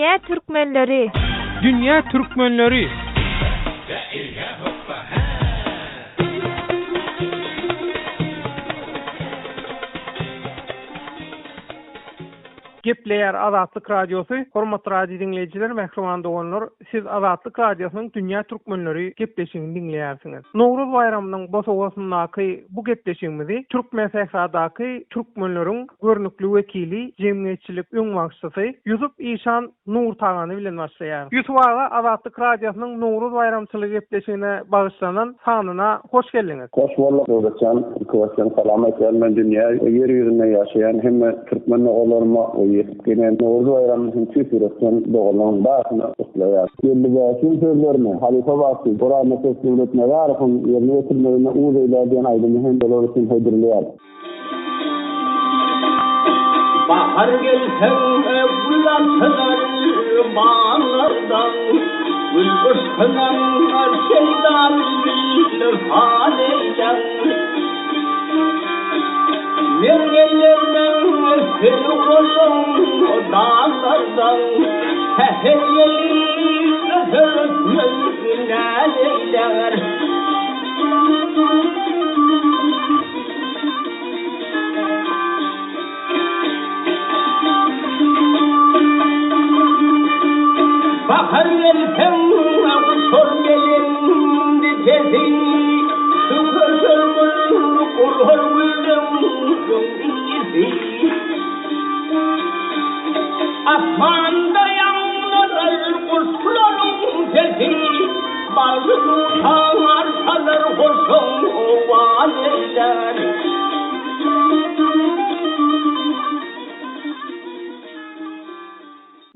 Dünýä türkmenleri! Dünýä türkmenleri! Gepleýär Azatlyk Radiosy, Hormatly radio diňleýjiler, mähriban doganlar, siz Azatlyk Radiosynyň Dünýä türkmenleri gepleşigini diňleýärsiňiz. Nowruz baýramynyň bosagasyndaky bu gepleşigimizi Türkmensähradaky türkmenleriň görnükli wekili, jemgyýetçilik öňbaşçysy Ýusup işan Nurtagany bilen başlaýarys. Ýusup aga, Azatlyk Radiosynyň Nowruz baýramçylygy gepleşigine bagyşlanan sanyna hoş geldiňiz. Hoş bolduk Döwletjan. Ilki başdan salam aýtýaryn men dünýä ýer ýüzünde ýaşaýan hemme türkmen doganlaryma we ýetip gelen Nowruz baýramyny hem tüýs ýürekden doganlaryň barysyna gutlaýaryn. Geldi Bäşiň sözlerini halypa bagşy Oraznepes Döwletnazarowyň ýerine ýetirmeginde Uz eýlär diýen aýdymy hem olar üçin hödürleýäris. Bahar gelseň gül açylar baglardan, Gül yşkynyň şeýda bilbil saz eýlär. Mergenlerden seni goýan daglardan, Säher ýeli öser ösmez näz eýlär. Bahar gelseň uçar belent sesi, Kökerşer gül urar gülleň ysy. Asmanda ýaňlanar guşlaryň sesi, Bagly dutar çalar hoşaň owaz eýlär.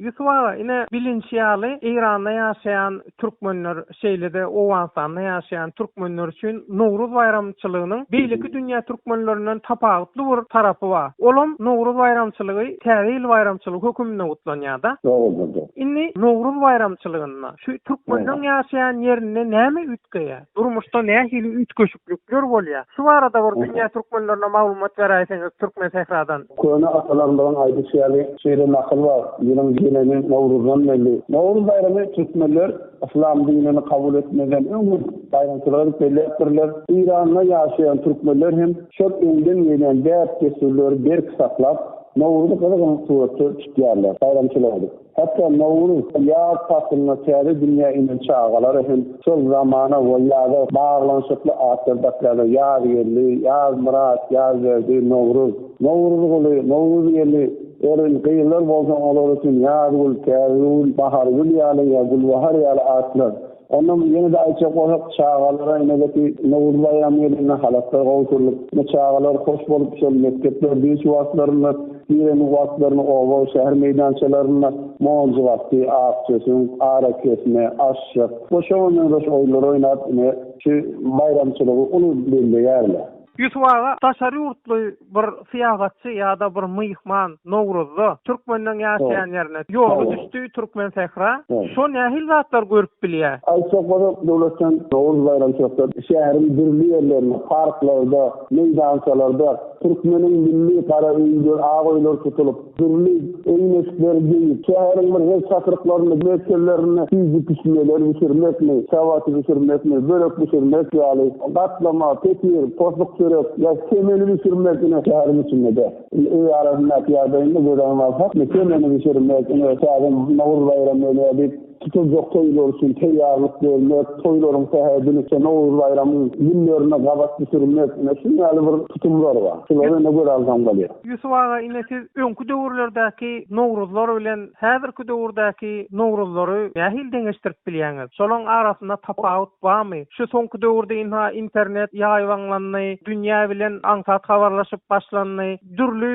Ýusup aga, ine, bilinşi ýaly, Eýranda ýaşaýan türkmenler, şeýle-de Owganystanda ýaşaýan türkmenler üçin Nowruz baýramçylygynyň beýleki dünýä türkmenlerinden tapawutly bir tarapy bar. Olam Nowruz baýramçylygy Täze ýyl baýramçylygy höküminde gutlanýar-da. Dogrudyr. Indi Nowruz baýramçylygynda şu türkmenleň ýaşaýan ýerinde näme üýtgeýär? Durmuşda nähili üýtgeşiklikler bolýar? Şu barada bir dünýä türkmenlerine maglumat beräýseňiz Türkmensähradan. Köne atalarymyzyň aýdyşy ýaly, şeýle nakyl bar, Ýylyň geleni Nowruzdan belli. Nowruz baýramy türkmenler yslam dinini kabul etmezden öň hem baýramçylyk edip belläpdirler. Eýranda ýaşaýan türkmenler hem şol öňden gelýän däp-dessurlary berk saklap, Nowruzy gyzgyn suratda tutýarlar, baýramçylyk edip. Hatda Nowruz ýaz paslynda täze dünýä inen çagalara hem şol zamana we ýaza baglanyşykly atlar dakýarlar, Ýazgeldi, Ýazmyrat, Ýazberdi, Nowruz, Nowruzguly, Nowruzgeldi, eger gyzlar bolsa olar üçin Ýazgül, Täzegül, Bahargül ýaly ýa Gülbahar ýaly atlar. Ondan ýene-de aýtjak bolsak, çagalara inedeki Nowruz baýramy gelende halatlar gowşurylyp, ine çagalar hoş bolup şol mekdepler dynç wagtlarynda, giren wagtlarynda oba, şäher meýdançalarynda monjugatdy, akçösüň, arakesme, aşşyk we şoňa meňzeş oýunlary oýnap ine şu baýramçylygy uly belleýärler. Ýusup aga, daşary ýurtly bir syýahatçy ýa-da bir myhman Nowruzda türkmenleň ýaşaýan ýerine ýoly düşdi Türkmensähra, şo nähili zatlar görüp bilýär? Aýtjak bolsak, Döwletjan, Nowruz baýramçylykda şäheriň dürli ýerlerinde, parklarda, meýdançalarda türkmeniň milli gara öýleri, ak öýleri tutulyp, Dürli egin-eşikleri geýip, şäheriň bir her çatryklarynda, merkezlerinde süýji pişmeleri bişirmekmi, çabaty bişirmekmi, börek bişirmek ýaly, gatlama, petir, posuk çörek ýa semeni bişirmek ine şäheriň içinde-de. Indi öý arasyndaky ýagdaýyny-da göz öňüne alsak, ine semeni bişirmek, ine täze Nowruz baýramy gelýär diýip, Tutuljak toýlar üçin taýýarlyk görmek, toýlaryň sähedini şo Nowruz baýramyň günlerine gabat düşürmek, ine şunuň ýaly bir tutumlar bar. Şulary ine göz alsaň bolýar. Ýusup aga, ine siz öňki döwürlerdäki Nowruzlar bilen häzirki döwürdäki Nowruzlary nähili deňeşdirip bilýäňiz? Şolaň arasynda tapawut barmy? Şu soňky döwürde ynha internet ýaýbaňlandy, dünýä bilen aňsat habarlaşyp başlandy. Dürli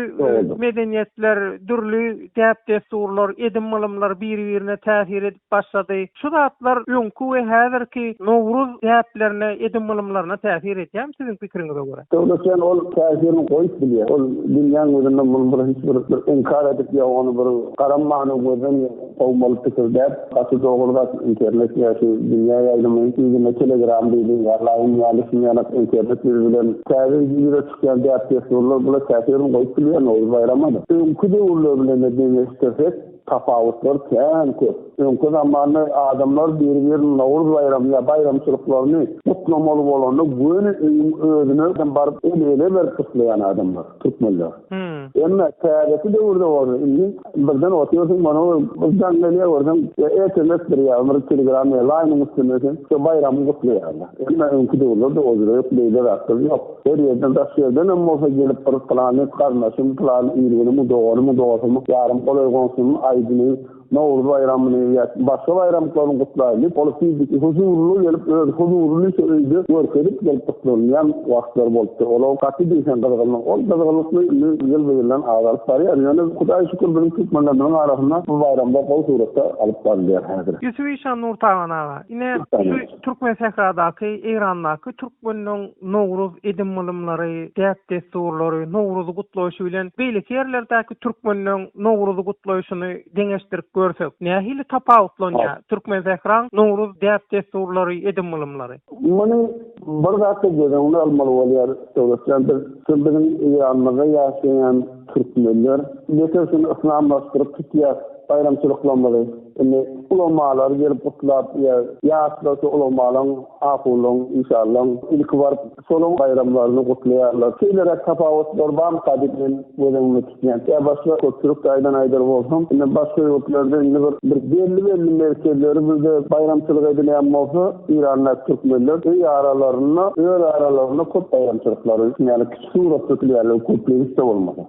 medeniýetler, dürli däp-dessurlar, edim-gylymlar biri-birine täsir edip. başlady. Şu zatlar öňki we häzirki Nowruz däplerine, edim-gylymlaryna täsir edýärmi siziň pikiriňize görä? Döwletjan ol täsirini goýup bilýär. Ol dünýäň gözünde muny bir hiç bir bir inkar edip ýa ony bir garammany gözden kowmaly pikir däl. Gaty dogry zat internet ýa şu dünýä ýaýlymy yzyna telegram diýdi ýa laýn ýaly şuny ýalak internet ýüzi bilen täze ýüze çykýan däp-dessurlar bular täsirini goýup bilýär Nowruz baýrama-da. Öňki döwürler bilen-de deňeşdirsek Tapawutlar kän köp. Öňki zamanda adamlar biri-birini Nowruz baýramy ýa baýramçylyklaryny gutlamaly bolanda göni öýüň özüne baryp el-ele berip gutlaýan adamlar, türkmenler. Emma täzeki döwürde bolsa indi birden otyrsyň mana bir jaň gelýär görseň ýa SMS-dir ýa bir telegram ýa laýnyň üstünde sen şo baýramyňy gutlaýarlar. Emma öňki döwürlerde o ýok beýle zatlar ýok. Her ýerden daş ýerden hem bolsa gelip bir pylany garyndaşym, pylany ilginimi, doganymy, dostumy, ýarym golaý goňşymyň aýdyny, Nowruz baýramyny ýa başga baýramlyklaryny gutlaýyn diýip, ol fiziki huzurly gelip, öz huzuryny şu öýde görkezip gelip gutlanylýan wagtlary bolupdyr. Olar gaty diýseň gyzgynlyk. Ol gyzgynlykly indi ýylba-ýyldan azalyp barýar. Ýöne Hudaýa şükür biziň türkmenlerimiziň arasynda bu baýramlar gowy suratda alyp barylýar häzir. Ýusup işan Nurtagan aga, ine şu Türkmensähradaky, Eýrandaky türkmenleň Nowruz edim-gylymlary, däp-dessurlary, Nowruzy gutlaýşy bilen beýleki ýerlerdäki türkmenleň Nowruzy gutlaýşyny deňeşdirip görsek, nähili tapawutlanýar Türkmensähraň Nowruz däp-dessurlary, edim-gylymlary? Muny bir zatda göz öňüne almaly bolýar, Döwletjan, biz şu biziň Eýranymyzda ýaşaýan türkmenler beter şuny yslamlaşdyryp tutýas baýramçylyklarymyzy. Indi ulamalar gelip gutlap ýa ýaşlar şu ulamalaň, ahunlaň, işanlaň ilki baryp şolaň baýramlaryny gutlaýarlar. Şeýleräk tapawutlar barmyka diýip men göz öňünde tutýan. Ýa başga köpçülik taýdan aýdar bolsam, indi başga ýurtlarda indi bir bir belli-belli merkezleri bizde baýramçylyk edilýän bolsa, Eýrandaky türkmenler öý aralarynda, öz aralarynda köp baýramçylyklary ýaly kiçi suratda tutýarlar, köplenç-de bolmasa.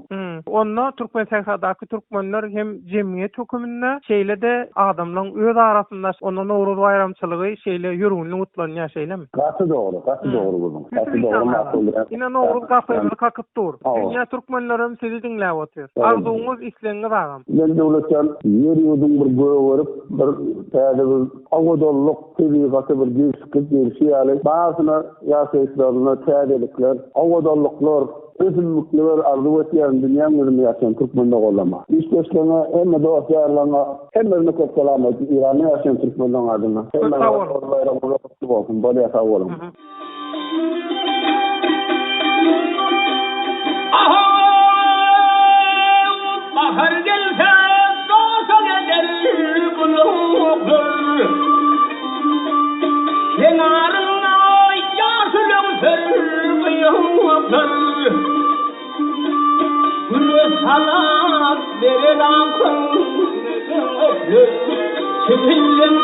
Onda Türkmensähradaky türkmenler hem jemgyýet höküminde, şeýle-de adamlaryň öz arasynda onda Nowruz baýramçylygy şeýle ýörgünli gutlanýar, şeýlemi? Gaty dogry, gaty dogry gürrüň. Gaty dogry makul. Ine Nowruz gapymyzy kakyp dur. Dünýä türkmenlerem sizi diňläp otyr. Arzuwyňyz, islegiňiz agam. Men Döwletjan ýer-ýurduň bir gögerip, bir täze bir owadanlyk, tebigata bir gelşiklik gelşi ýaly, barysyna ýaşaýyşlarynda täzelikler, owadanlyklar, Ösümlikler arzuw etýärin dünýäň ýüzünde ýaşaýan türkmen doganlaryma. Işdeşleriňe hemme dost ýarlaryňa hemmesine köp salam aýt Iranda ýaşaýan türkmenleň adyna. Köp sag boluň. Nowruz baýramyňyz gutly bolsun. Bolýa sag boluň. Bahar gelse joşa geler bulutlar. Kenarynda ýaşyl öwser gyýaklar. Güle salam berer akyn ötler. Çitilden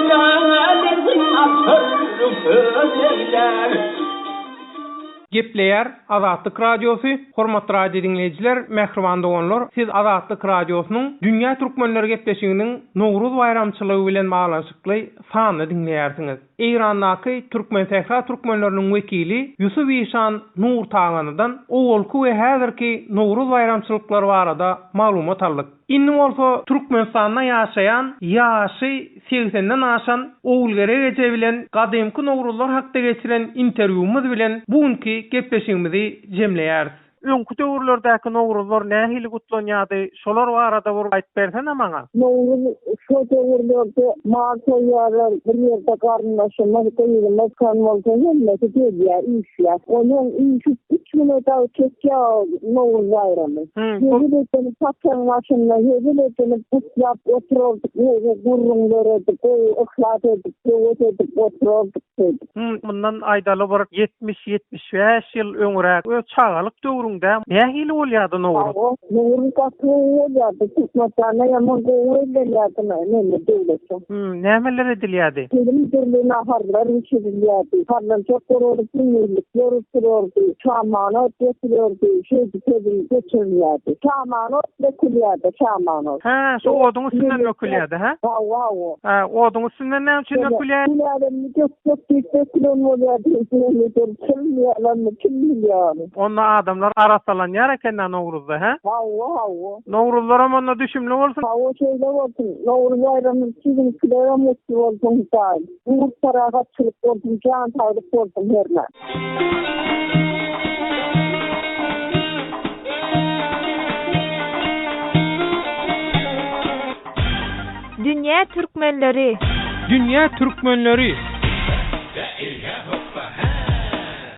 lerzin açar köleler. Gepleýär Azatlyk Radiosy, Hormatly radio diňleýjiler, mähriban doganlar, siz Azatlyk Radiosynyň Dünýä Türkmenleri gepleşiginiň Nowruz baýramçylygy bilen baglanyşykly sanyny diňleýärsiňiz. Eýrandaky Türkmensähra türkmenleriniň wekili Ýusup işan Nurtaganydan owalky we häzirki Nowruz baýramçylyklary barada maglumat aldyk. Indi bolsa Türkmenistanda ýaşaýan ýaşy segsenden aşan Ogulgerek eje bilen gadymky Nowruzlar hakda geçiren interwýumyz bilen bu günki gepleşigimizi jemleýäris. Öňki döwürlerdäki Nowruzlar nähili gutlanýardy, şolar barada bir aýdyp bersene maňa. Nowruz şo döwürlerde mal soýýarlar, bir ýerde garyndaşymyz, gyzymyz kan bolsa hemmesi gelýär, üýşýär. Onuň üýşüp üç güne dagy çekýär Nowruz baýramy. Hezil edinip saçagyň başynda hezil edinip gutlap oturardyk, gowy gürrüňler edip, gowy yhlas edip, höwes edip oturardyk şeýdip. Mundan aýdaly bir 70-75 ýyl öňräk, öz çagalyk döwrüňde nähili bolýardy Nowruz? Hawa, Nowruz gaty gowy bolýardy. Türkmenistanda ýaman gowy bellenýärdi mende döwletde. Nämeler edilýärdi? Telim dürli naharlar bişirilýärdi. Sallançak guralyp, tüňňürlikler oturardy, şaman ot dökülerdi, şeýdip hezil geçirilýärdi. Şaman ot dökülýärdi, şaman ot. Hä, şo oduň üstünden dökülýärdi, hä? Hawa, hawa. Hä, oduň üstünden näme üçin dökülýär? Günälerimi dökjek diýip dökülen bolýar diýip, kim bilýärlermi, kim bilýär ony. Onda adamlar. Arassalanýar eken-dä Nowruzda, hä? Hawa, hawa. Nowruzlaram onda düşümli bolsun. Hawa, şeýle bolsun. Nowruz baýramyz siziňkilerem gutly bolsun, Hudaý. Ýurt parahatçylyk bolsun, jan saglyk bolsun hernä. Dünýä türkmenleri. Dünýä türkmenleri.